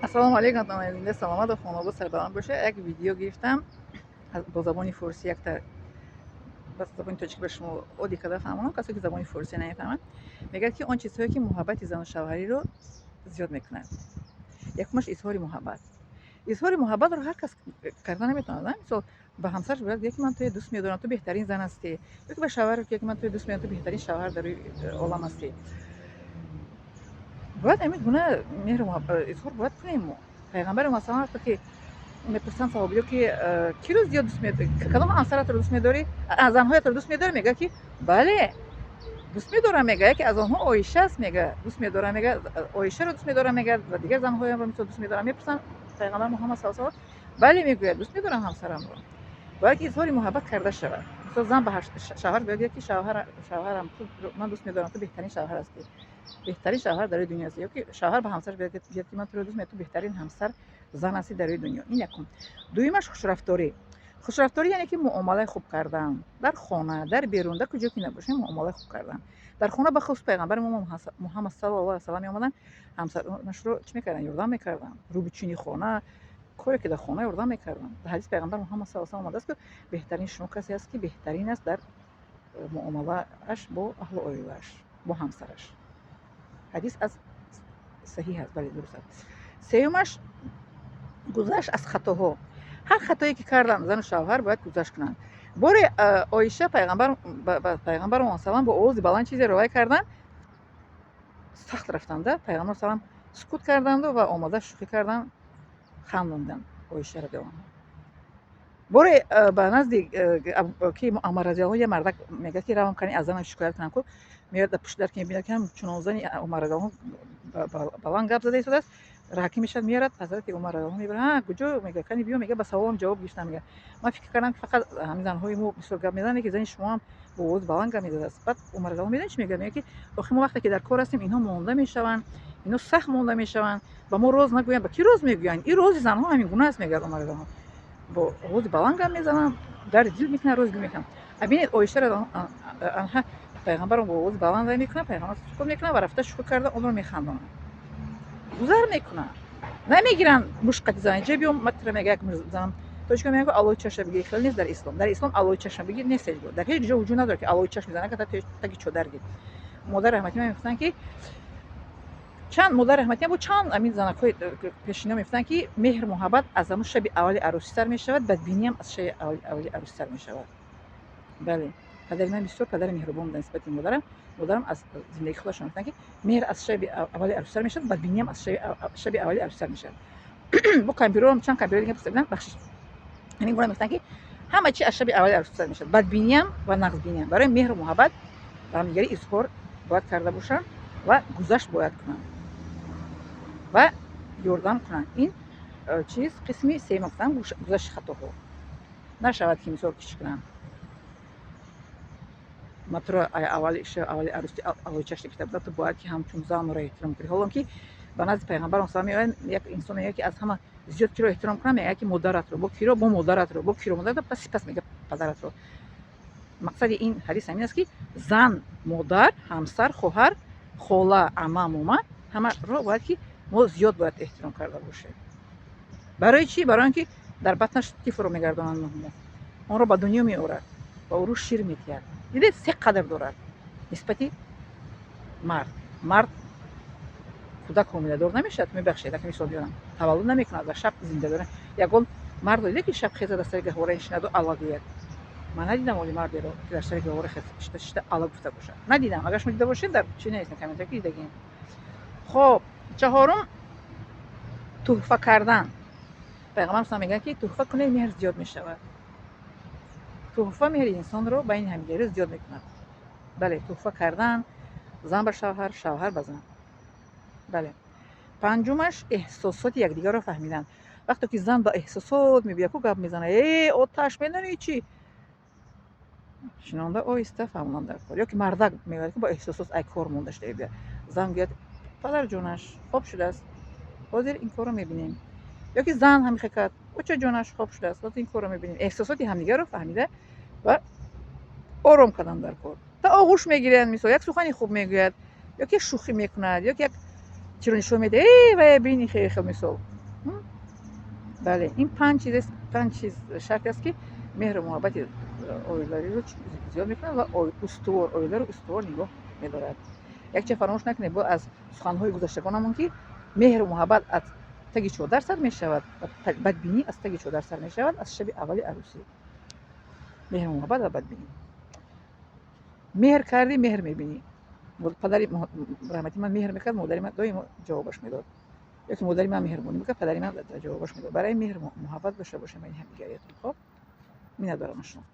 Ассалому алайкум, зинда, саломату хонобод, сарбаланд боша. Як видео гирифтам бо забони форсӣ, якта ба забони тоҷикӣ ба шумо оддӣ карда фаҳмонам, касое ки забони форсӣ намефаҳманд. Мегӯяд, ки он чизҳое, ки муҳаббати зану шавҳариро зиёд мекунад. Якумаш — изҳори муҳаббат. Изҳори муҳаббатро ҳар кас карда наметавонад. Мисол, ба ҳамсараш бояд гӯяд, ки ман туро дӯст медорам, ту беҳтарин зан ҳастӣ, ё ки ба шавҳараш гӯяд, ки ман туро дӯст медорам, ту беҳтарин шавҳар дар рӯи олам ҳастӣ. Бояд ҳамин гуна меҳру изҳор бояд кунем мо. Пайғамбари масалан, вақте ки мепурсанд саҳобиё, ки киро зиёд дӯст, кадом ҳамсаратро дӯст медорӣ, занҳоятро дӯст медорӣ, мегӯяд, ки бале, дӯст медорам. Мега, яке аз онҳо Оиша аст. Мега, дӯст медорам, мега, Оишаро дӯст медорам, мега, ва дигар занҳоямро, мисол, дӯст медорам. Мепурсанд пайғамбар Муҳаммад саллаллоҳу алайҳи васаллам. Бале, мегӯяд, дӯст медорам ҳамсарамро. Бояд ки изҳори муҳаббат карда шавад. Мисол, зан ба шавҳар бояд гӯяд, ки шавҳарам, ман дӯст медорам, ту беҳтарин шавҳар ҳастӣ, беҳтарин шавҳар дар рӯи дунё ҳастӣ. Ё ки шавҳар ба ҳамсараш бояд гӯяд, ки ман туро дӯст медорам, ту беҳтарин ҳамсар, зан ҳастӣ дар рӯи дунё. Ин якум. Дуюмаш — хушрафторӣ. Хушрафторӣ яъне ки муомалаи хуб кардан дар хона, дар берун, дар куҷо ки набошем, муомалаи хуб кардан. Дар хона бахусус пайғамбари мо Муҳаммад саллаллоҳу алайҳи васаллам меомаданд, ҳамсаронашро чӣ мекарданд? Ёрдам мекарданд, рӯбучини хона, коре ки дар хона, ёрдам мекарданд. Дар ҳадиси пайғамбар Муҳаммад саллаллоҳу алайҳи васаллам омадааст, ки беҳтарин шумо касе аст, ки беҳтарин аст дар муомалааш бо аҳлу оилааш, бо ҳамсараш. Ҳадис аз саҳиҳ аст, бале, дуруст аст. Сеюмаш — гузашт аз хатоҳо. Ҳар хатое ки карданд зану шавҳар, бояд гузашт кунанд. Боре Оиша пайғамбар ба пайғамбар салам бо овози баланд чизе ривоя карданд, сахт рафтанда. Пайғамбар салам сукут карданду ва омода шӯхӣ карданд, хандонданд Оиша радиаллоҳу анҳо. Боре ба назди ки Умар радиаллоҳу як мардак мегӯяд, ки равам кани аз занам шикоят кунам ку. Меояд, дар пушти дар ки мебинад, ки чунон зани Умар радиаллоҳу баланд гап зада истодааст, раҳакӣ мешавад, меорад, ҳазрати Умар радиаллоҳу мебарад. Ҳа, куҷо, мега, кани биё, мега, ба саволам ҷавоб гирифтам. Мега, ман фикр кардам, ки фақат ҳамин занҳои мо бисёр гап мезананд, ки зани шумо ҳам бо овози баланд гап мезадааст. Баъд Умар радиаллоҳу медонед, чӣ мегӯяд? Мегӯяд, ки охи мо вақте ки дар кор ҳастем, инҳо монда мешаванд, инҳо сахт монда мешаванд, ба мо роз нагӯянд, ба кӣ роз мегӯянд? Ин рози занҳо ҳамин гуна аст, мегӯяд Умар радиаллоҳу. Бо овози баланд гап мезананд, дарди дил мекунанд, рози дил мекунанд. Бинед, Оиша анҳа пайғамбарро бо овози баланд вай мекунад, пайғамбар сукут мекунад ва рафта шӯхӣ карда онро механдонанд, гузар мекунанд, намегиранд мушқати зан. Инҷа биём, матра, мега, як занам тоҷика мегӯяд: алои чашма бигир. Хеле нест дар ислом. Дар ислом алои чашма бигир нест ҳеҷ гоҳ, дар ҳеҷ ҷо вуҷуд надорад, ки алои чашм мезанад, таги чодар гир. Модар раҳматӣ мегуфтанд, ки чанд модар раҳматӣ буд, чанд ҳамин занакҳои пешино мегуфтанд, ки меҳр муҳаббат аз ҳамун шаби аввали арӯсӣ сар мешавад, бадбиниам аз шаби аввали арӯсӣ сар мешавад. Бале, падари ман бисёр падари меҳрубон буд нисбати модарам. Модарам аз зиндагии худашон гуфтанд, ки меҳр аз шаби аввали арӯсӣ сар мешавад, бадбиниам аз шаби аввали арӯсӣ сар мешавад. Бо кампирорам, чанд кампиро дига пурсида будам, бахшиш, ҳамин гуна мегуфтанд, ки ҳама чи аз шаби аввали арӯсӣ сар мешавад, бадбиниам ва нағзбиниам. Барои меҳру муҳаббат ба ҳамдигарӣ изҳор бояд карда бошанд ва гузашт бояд кунанд ва ёрдам кунанд. Ин чиз қисми сеюм гуфтам, гузашти хатоҳо. Нашавад, ки мисол кичӣ кунанд: ман туро аввали аввали арӯсӣ алои чашм гирифта будам, ту бояд ки ҳамчун зан моро эҳтиром кунӣ. Ҳолон ки ба назди пайғамбар салам меояд, як инсон мегӯяд, ки аз ҳама зиёд киро эҳтиром кунам? Мегӯяд, ки модаратро. Бо киро? Бо модаратро. Бо киро? Модаратро. Пас сипас мегӯяд, падаратро. Мақсади ин ҳадис ҳамин аст, ки зан, модар, ҳамсар, хоҳар, хола, ама, мома, ҳамаро бояд ки мо зиёд бояд эҳтиром карда бошем. Барои чӣ? Барои он ки дар батнаш тифлро мегардонанд, 9 моҳ онро ба дунё меорад ва ӯро шир медиҳад. Дидед, се қадр дорад нисбати мард. Мард кӯдак ҳомиладор намешавад, мебахшед, ака, мисол биёрам, таваллуд намекунад ва шаб зинда дорад. Ягон мардо дида, ки шаб хеза, дар сари гаҳвора нишинаду алла гӯяд? Ман надидам оли мардеро, ки дар сари гаҳвора шита шита алла гуфта бошад. Надидам. Агар шумо дида бошед, дар чи нависед, комментарий, ки дидагем. Хоб, чаҳорум — туҳфа кардан. Пайғамбар салам мегӯяд, ки туҳфа кунед, меҳр зиёд мешавад. Туҳфа меҳри инсонро байни ҳамдигарӣ зиёд мекунад. Бале, туҳфа кардан, зан ба шавҳар, шавҳар ба зан. Бале. Панҷумаш — эҳсосоти якдигарро фаҳмидан. Вақте ки зан ба эҳсосот мебиёяд ку, гап мезанад: э, оташ, медонӣ чӣ? Шинонда, оҳиста фаҳмонанд дар кор. Ё ки мардак мегӯяд, ки бо эҳсосот ай кор монда шуда мебиёяд, зан гӯяд: падарҷонаш, хоб шудааст, ҳозир ин корро мебинем. Ё ки зан ҳамихе кард: очаҷонаш, хоб шудааст, ҳозир ин корро мебинем. Эҳсосоти ҳамдигарро фаҳмида ва ором кардан дар кор. Та оғӯш мегиранд, мисол, як сухани хуб мегӯяд, ё ки шӯхӣ мекунад, ё ки як чиро нишон медиҳад: э, вая бини, хеле хел, мисол. Бале, ин панҷ чиз, панҷ чиз шарте аст, ки меҳру муҳаббати оилавиро зиёд мекунад ва устувор, оиларо устувор нигоҳ медорад. Якча фаромӯш накунед бо аз суханҳои гузаштагонамон, ки меҳру муҳаббат аз таги чодар сар мешавад ва бадбинӣ аз таги чодар сар мешавад, аз шаби аввали арӯсӣ. Меҳру муҳаббат ва бадбинӣ. Меҳр кардӣ, меҳр мебинӣ. Падари раҳмати ман меҳр мекард, модари ман доимо ҷавобаш медод. Ёки модари ман меҳрубонӣ мекард, падари ман ҷавобаш медод. Барои меҳр муҳаббат дошта бошем байни ҳамдигариятон. Хоб, миннатдорам аз шумо.